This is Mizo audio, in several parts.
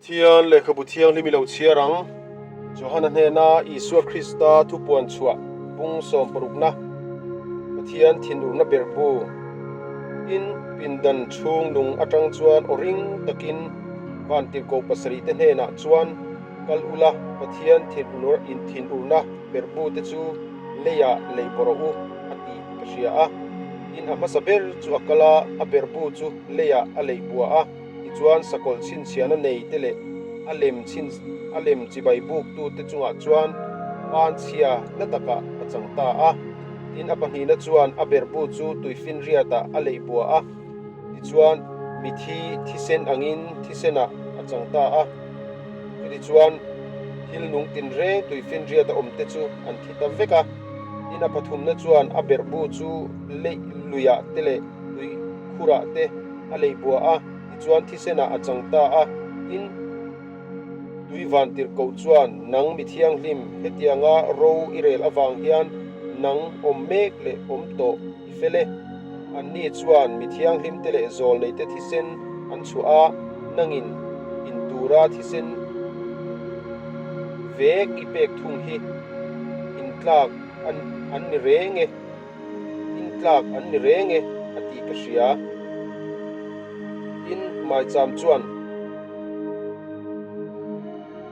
Pathian lehkhabu thianghlim i lo chhiar ang. Johana hnena Isua Krista thupuan chhuah bung sawmparukna, Pathian thinurna berhbu, tin pindan chhung nung atang chuan aw ring takin vantirhkoh pasarihte hnenah chuan kal ula, Pathian thinurna berhbu te chu leiah lei pawh rawh u a tih ka hria a. Tin a hmasa ber chu a kal a, a berhbu chu leiah a leih bua a. Tichuan sakawlh chhinchhiahna nei te leh a lem chhin a lem chibai buk tu te chungah chuan panchhia na takah a chang ta a. Tin a pahnihna chuan a berhbu chu tuifinriatah a leih bua a, tichuan mithi thisen angin thisenah a chang ta a. Chutichuan thil nung tinreng tuifinriata awm te chu an thi ta vek a. Tin a pathumna chuan a berhbu chu leih luiah te leh tui khurah te a lei bua a, tichuan thisenah a chang ta a. Tin, tui vantirhkoh chuan, Nang mi thianghlim, hetianga ro i rel avang hian nang awm mek leh awm tawh i fel e. Anni chuan mi thianghlimte leh zawlneite thisen an chhuah a, nangin in tura thisen vek i pek thung hi intlak an ni reng e. In tlak an ni reng e a tih ka hria. Tin, Maicham chuan,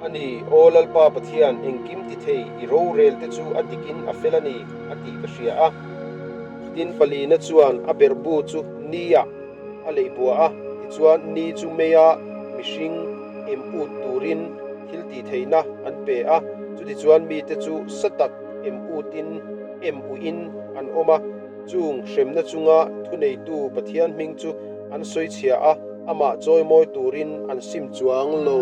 A ni, Aw Lalpa Pathian, engkim ti thei i rorel te chu a dikin a fel a ni a tih ka hria a. Tin, Palina chuan a berhbu chu Ni-ah a leih bua a, tichuan Ni chu meia mihring em ut turin thil tih theihna an pe a, chutichuan mite chu sa tak em utin em uihin an awm a, chung hremna chunga thuneitu Pathian hming chu an sawi chhia a, amah chawimawi turin an sim chuang lo.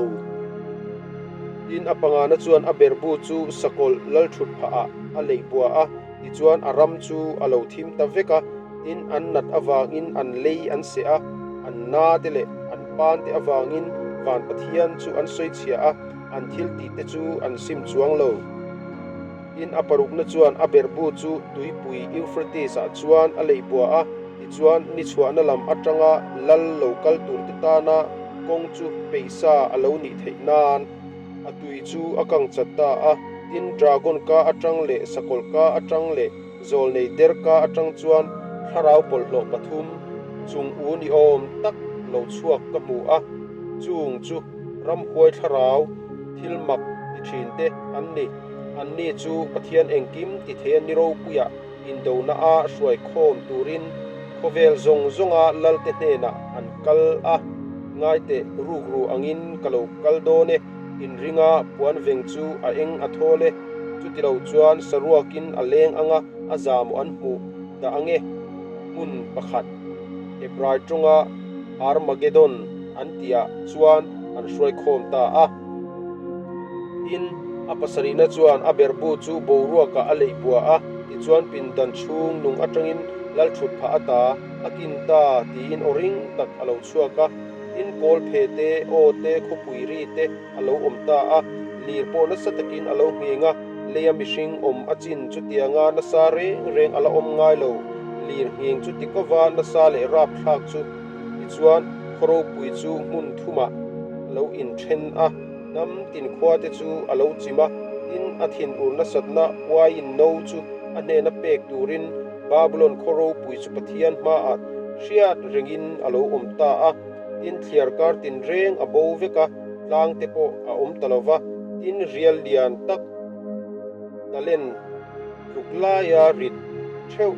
Tin, a pangana chuan a berhbu chu sakawlh lalthut phahah a leih bua a, tichuan a ram chu a lo thim ta vek a, tin an nat avangin an lei an seh a, an na te leh an pan te avangin van Pathian chu an sawi chhia a, an thil tih te chu an sim chuang lo. Tin, a parukna chuan a berhbu chu tuipui Euphrates-ah chuan a leih bua a, tichuan ni chhuahna lam atanga lal lo kal turte tana kawng chu peihsa a lo nih theih nan a tui chu a kang chat ta a. Tin, dragon ka atang leh sakawlh ka atang leh zawlnei der ka atang chuan thlarau bawlhhlawh pathum chung u ni awm tak lo chhuak ka hmu a, chung chu ramhuai thlarau thil mak ti thin te an ni. Anni chu Pathian engkim ti thei a ni ropuiah indona a hruai khawm turin khawvel zawng zawnga lalte hnenah an kal a, Ngaiteh rukru angin ka lo kal dawn e, inringa puan veng chu a eng a thawl e, chutilo chuan saruakin a leng anga a zahmawh an hmuh dah ang e. Hmun pakhat Hebrai tawnga Armageddon an tihah chuan an hruai khawm ta a. Tin, a pasarihna chuan a berhbu chu boruakah a leih bua a, tichuan pindan chhung nung atangin lalthut phah a ta, a kin ta tiin aw ring tak a lo chhuak a. Tin, kawl phe te, aw te, khawpui ri te a lo awm ta a, lir pawh nasa takin a lo ngheng a, leia mihring awm a chin chutianga nasa reng reng a la awm ngai lo, lir ngheng chu ti kova nasa leh rapthlak chu. Tichuan, khaw ropui chu hmun thumah a lo inthen a, hnam tin khuate chu a lo chim a, tin, a thinur nasatna uaiin no chu a hnena pek turin Babulon khaw ropui chu Pathian hmaah hriat rengin a lo awm ta a. Tin, thliar kar tinreng a bo vek a, tlang te pawh a awm ta lo va, tin, rial lian tak talent tluk laia rit theuh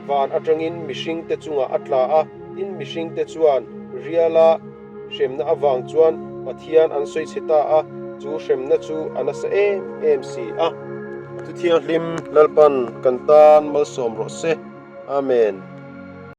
van atangin mihringte chungah a tla a, tin mihringte chuan riala hremna avang chuan Pathian an sawi chhe ta a, chu hremna chu a nasa em em si a. Thu Thianghlim Lalpan kan tan malsawm rawh se. Amen.